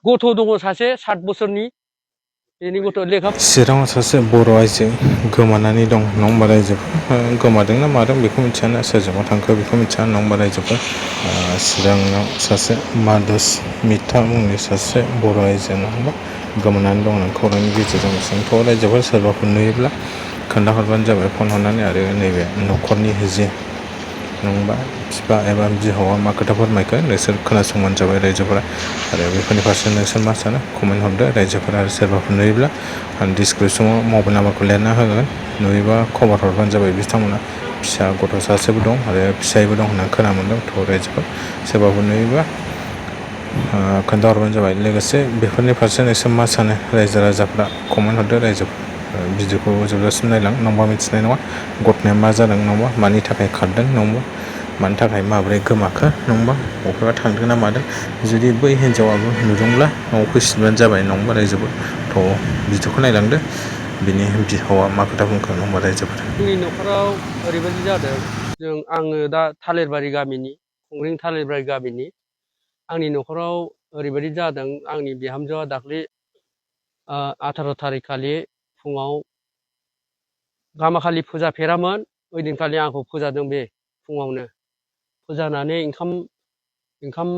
गथ' दङ सासे 7 बोसोरनि बेनि गथ' लेखा चिराङाव सासे बर' आइजो गोमानानै दं नङा होमबा रायजोफोर गोमादोंना मादों बेखौ मिथियाना सोरजोंबा थांखो बेखौ मिथिया नङा होमबा रायजोफोर चिराङाव सासे माधुस मिथा मुंनि सासे बर' आइजो नङा होमबा गोमानानै दं होननानै खौरांनि गेजेरजों सोंथ' रायजोफोर सोरबाफोर नुयोब्ला खोन्थाहरबानो जाबाय फन हरनानै आरो नैबे न'खरनि जे नङाबा बिफा एबा बिहावा मा खोथा फोरमायखो नोंसोर खोनासंबानो जाबाय रायजोफोरा आरो बेफोरनि फारसे नोंसोर मा सानो कमेन्ट हरदो रायजोफोरा आरो सोरबाफोर नुयोब्ला आं डिसक्रिपसनाव मबाइल नाम्बारखौ लिरना होगोन नुयोबा खबर हरबानो जाबाय बिथांमोना फिसा गथ' सासेबो दं आरो फिसायबो दं होननानै खोनानो मोनदों थ' रायजोफोर सोरबाफोर नुयोबा खोन्थाहरबानो जाबाय लोगोसे बेफोरनि फारसे नोंसोर मा सानो रायजो राजाफ्रा कमेन्ट हरदो रायजोफोर भिडिअखौ जोबजासिम नायलां नङाबा मिथिनाय नङा गथ'नाया मा जादों नङाबा मानि थाखाय खारदों नङाबा मानि थाखाय माबोरै गोमाखो नङाबा बबेबा थांदों ना मादों जुदि बै हिन्जावाबो नुदोंब्ला न'आव फैफिनबानो जाबाय नङाबा रायजोफोर थ' भिडिअखौ नायलांदो बिनि बिहावा मा खोथा बुंखो नङाबा रायजोफोर जोंनि न'खराव ओरैबायदि जादों आङो दा थालिरबारि गामिनि खुंग्रिं थालिरबारि गामिनि आंनि न'खराव ओरैबायदि जादों आंनि बिहामजोआ दाख्लै 18 थारिख खालि फुङाव गामाखालि फोजाफेरामोन ओइदिनखालि आंखौ फोजादों बे फुङावनो फोजानानै ओंखाम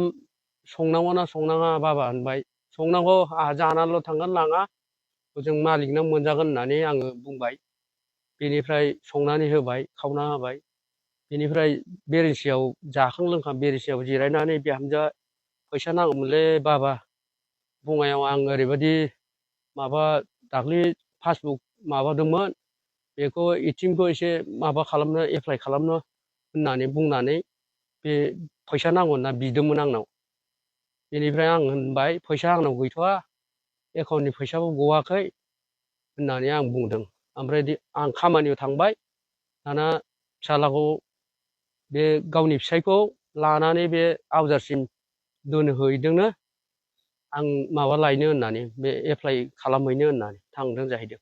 संनांगौ ना संनाङा बाबा होनबाय संनांगौ आंहा जानानैल' थांगोन लाङा जों मालिकनाव मोनजागोन होननानै आङो बुंबाय बेनिफ्राय संनानै होबाय खावना होबाय बेनिफ्राय बेरेन्सियाव जाखां लोंखां बेरेन्सियाव जिरायनानै बिहामजोआ फैसा नांगौमोनलै बाबा बुंनायाव आं ओरैबायदि माबा दाख्लै पासबुक माबादोंमोन बेखौ एटिएमखौ एसे माबा खालामनो एप्लाइ खालामनो होननानै बुंनानै बे फैसा नांगौ होनना बिदोंमोन आंनाव बेनिफ्राय आं होनबाय फैसा आंनाव गैथ'वा एकाउन्टनि फैसाबो गवाखै होननानै आं बुंदों ओमफ्राय आं खामानियाव थांबाय दाना फिसालाखौ बे गावनि फिसायखौ लानानै बे आवजारसिम दोनहैदोंनो आं माबा लायनो होननानै बे एप्लाइ खालामहैनो होननानै थांदों जाहैदों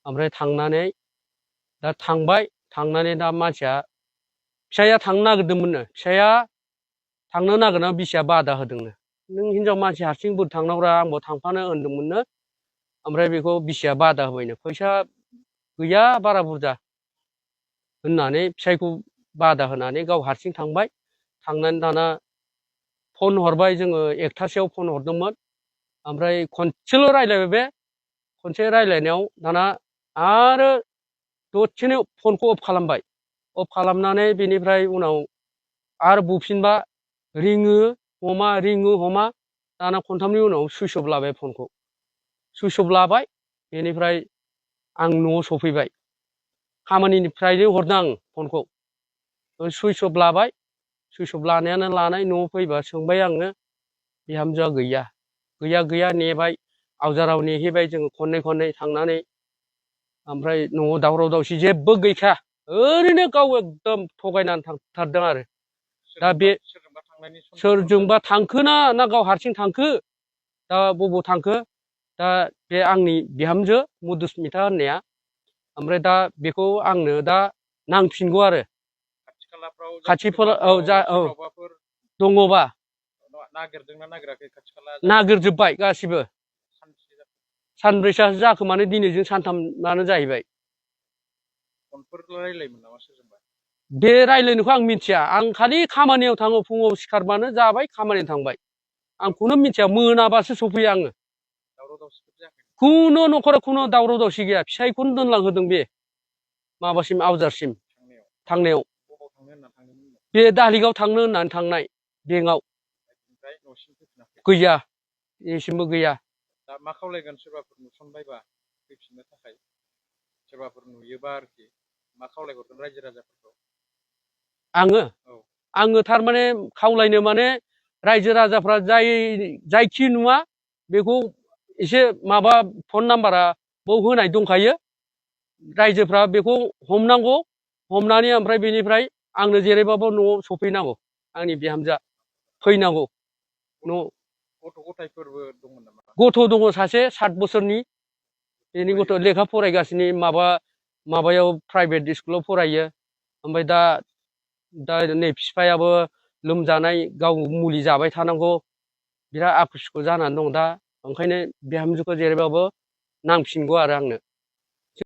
ओमफ्राय थांनानै दा थांबाय थांनानै दा मानसिया फिसाया थांनो नागिरदोंमोननो फिसाया थांनो नागिरनायाव बिसिया बादा होदोंनो नों हिनजाव मानसि हारसिं बोरै थांनांगौरा आंबो थांफानो होनदोंमोननो ओमफ्राय बेखौ बिसिया बादा होबायनो फैसा गैया बारा बुरजा होननानै फिसायखौ बादा होनानै गाव हारसिं थांबाय थांनानै दाना फन हरबाय जोङो 1थासोआव फन हरदोंमोन ओमफ्राय खनसेल' रायलायबाय बे खनसे रायलायनायाव दाना आरो दसेनो फनखौ अफ खालामबाय अफ खालामनानै बेनिफ्राय उनाव आरो बुफिनबा रिङो हमा दाना खनथामनि उनाव सुइस अफ लाबाय फनखौ सुइस अफ लाबाय बेनिफ्राय आं न'आव सफैबाय खामानिनिफ्रायनो हरदों आं फनखौ सुइस अफ लाबाय सुइस अफ लानायानो लानाय न'आव फैबा सोंबाय आङो बिहामजोआ गैया नेबाय आवजाराव नेहैबाय जोङो खननै थांनानै ओमफ्राय न'आव दावराव दावसि जेबो गैखाया ओरैनो गाव एकदम थगायनानै थांथारदों आरो दा बे सोरजोंबा थांखोना ना गाव हारसिं थांखो दा बबाव थांखो दा बे आंनि बिहामजो मधुस्मिता होननाया ओमफ्राय दा बेखौ आंनो दा नांफिनगौ आरो खाथिफोराव दङबा नागिरजोब्बाय गासिबो सानब्रैसो जाखोमानो दिनैजों सानथामानो जाहैबाय बे रायलायनायखौ आं मिथिया आं खालि खामानियाव थाङो फुङाव सिखारबानो जाबाय खामानियाव थांबाय आंखौनो मिथिया मोनाबासो सफैयो आङो खुनु न'खराव खुनु दावराव दावसि गैया फिसायखौनो दोनलांहोदों बे माबासिम आवजारसिम थांनायाव बे दालिगाव थांनो होननानै थांनाय बेंकआव गैया एसिमबो गैया दा मा खावलायगोन सोरबाफोर नुसनबायबा फैफिननो थाखाय सोरबाफोर नुयोबा आरोखि मा खावलायहरगोन रायजो राजाफोरखौ आङो थारमाने खावलायनो माने रायजो राजाफ्रा जायखि नुवा बेखौ एसे माबा फन नाम्बारा बाव होनाय दंखायो रायजोफ्रा बेखौ हमनांगौ हमनानै ओमफ्राय बेनिफ्राय आंनो जेरैबाबो न'आव सफैनांगौ आंनि बिहामजोआ फैनांगौ गथ' दङ सासे 7 बोसोरनि बेनि गथ' लेखा फरायगासिनो माबायाव प्राइभेट स्कुलाव फरायो ओमफ्राय दा नै बिफायाबो लोमजानाय गाव मुलि जाबाय थानांगौ बिराद आखु सुखु जानानै दं दा। ओंखायनो बिहामजोखौ जेरैबाबो नांफिनगौ आरो आंनो।